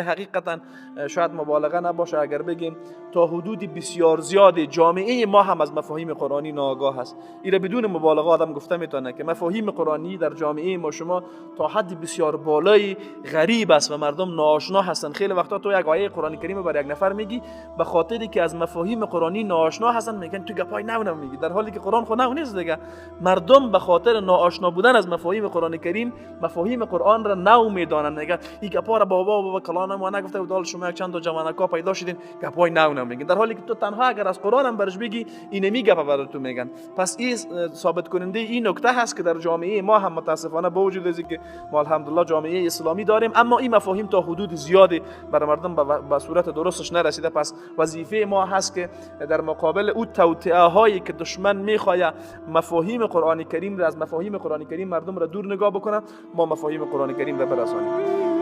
حقیقتا شاید مبالغه نباشه اگر بگیم تا حدود بسیار زیاد جامعه ما هم از مفاهیم قرآنی ناآگاه است. ایره بدون مبالغه آدم گفته میتونه که مفاهیم قرآنی در جامعه ما شما تا حد بسیار بالایی غریب است و مردم ناآشنا هستند. خیلی وقتا تو یک آیه قرآن کریم بر یک نفر میگی، به خاطری که از مفاهیم قرآنی ناآشنا هستن میگن تو گپای نو نو میگی، در حالی که قرآن خو نو نیست دیگه. مردم به خاطر ناآشنا بودن از مفاهیم قرآن کریم مفاهیم قرآن را نو میدانند، میگن این گپا را بابا بابا کلان ما نگفته بود، حال شما یک چند تا جوانکا پیدا شدین گپای نو نو میگن، در حالی که تو تنها اگر از قرآن هم برش بگی اینمی گپ برات تو میگن. پس این ثابت کننده این نکته هست که در جامعه ما هم متاسفانه با وجود از اینکه ما الحمدلله جامعه اسلامی داریم، اما این مفاهیم تا حدود زیادی برای مردم به صورت درستش نرسیده. پس وظیفه ما هست که در مقابل او توطئه هایی که دشمن میخواد مفاهیم قرآن کریم را از مفاهیم قرآن کریم مردم را دور نگاه بکنه، ما مفاهیم قرآن کریم را برسانیم.